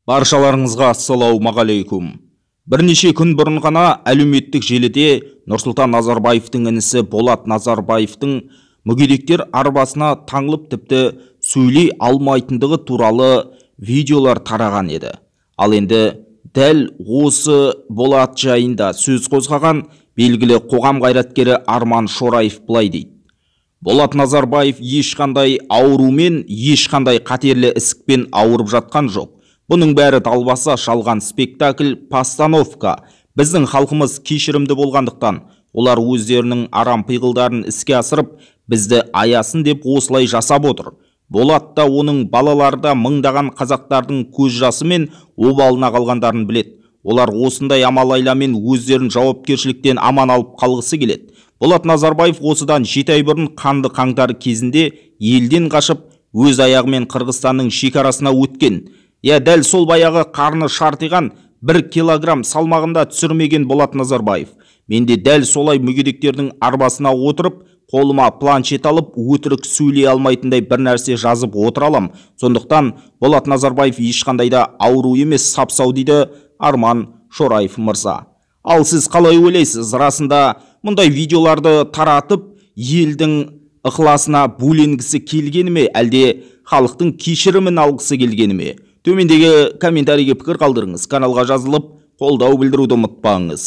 Баршаларыңызға ассалаумағалейкум. Бірнеше күн бұрын ғана әлеуметтік желіде Нұрсұлтан Назарбаевтың інісі Болат Назарбаевтың мүгедектер арбасына таңылып тіпті сөйлей алмайтындығы туралы видеолар тараған еді. Ал енді дәл осы Болат жайында сөз қозғаған белгілі қоғам қайраткері Арман Шораев былай дейді. Болат Назарбаев ешқандай аурумен, ешқандай қатерлі ісікпен ауырып жатқан жоқ. Бұның бәрі далбаса, жалған спектакль, постановка. Біздің халқымыз кешірімді болғандықтан, олар өздерінің арам пиғылдарын іске асырып, бізді аясын деп осылай жасап отыр. Болат та, оның балалары да мыңдаған қазақтардың көз жасы мен обалына қалғандарын біледі. Олар осындай амал-айламен өздерін жауапкершіліктен аман алып қалғысы келеді. Болат Назарбаев осыдан 7 ай бұрын қанды қаңтар кезінде елден қашып, өз аяғымен Қырғызстанның шекарасына өткен. Я дәл сол баяғы қарны шартиған 1 килограмм салмағында түсірмеген Болат Назарбаев. Мен де дәл солай мүгедектердің арбасына отырып, қолыма планшет алып, өтірік сөйлей алмайтындай бір нәрсе жазып отыра алам. Сондықтан Болат Назарбаев ешқандай да ауру емес, сап-сау, дейді Арман Шораев мырза. Ал сіз қалай ойлайсыз? Расында мұндай видеоларды таратып, елдің ықыласына бөленгісі келгені ме, әлде халықтың кешірімін алғысы келгені ме? Төмендегі комментарийге пікір қалдырыңыз. Каналға жазылып, қолдау білдіруді ұмытпаңыз.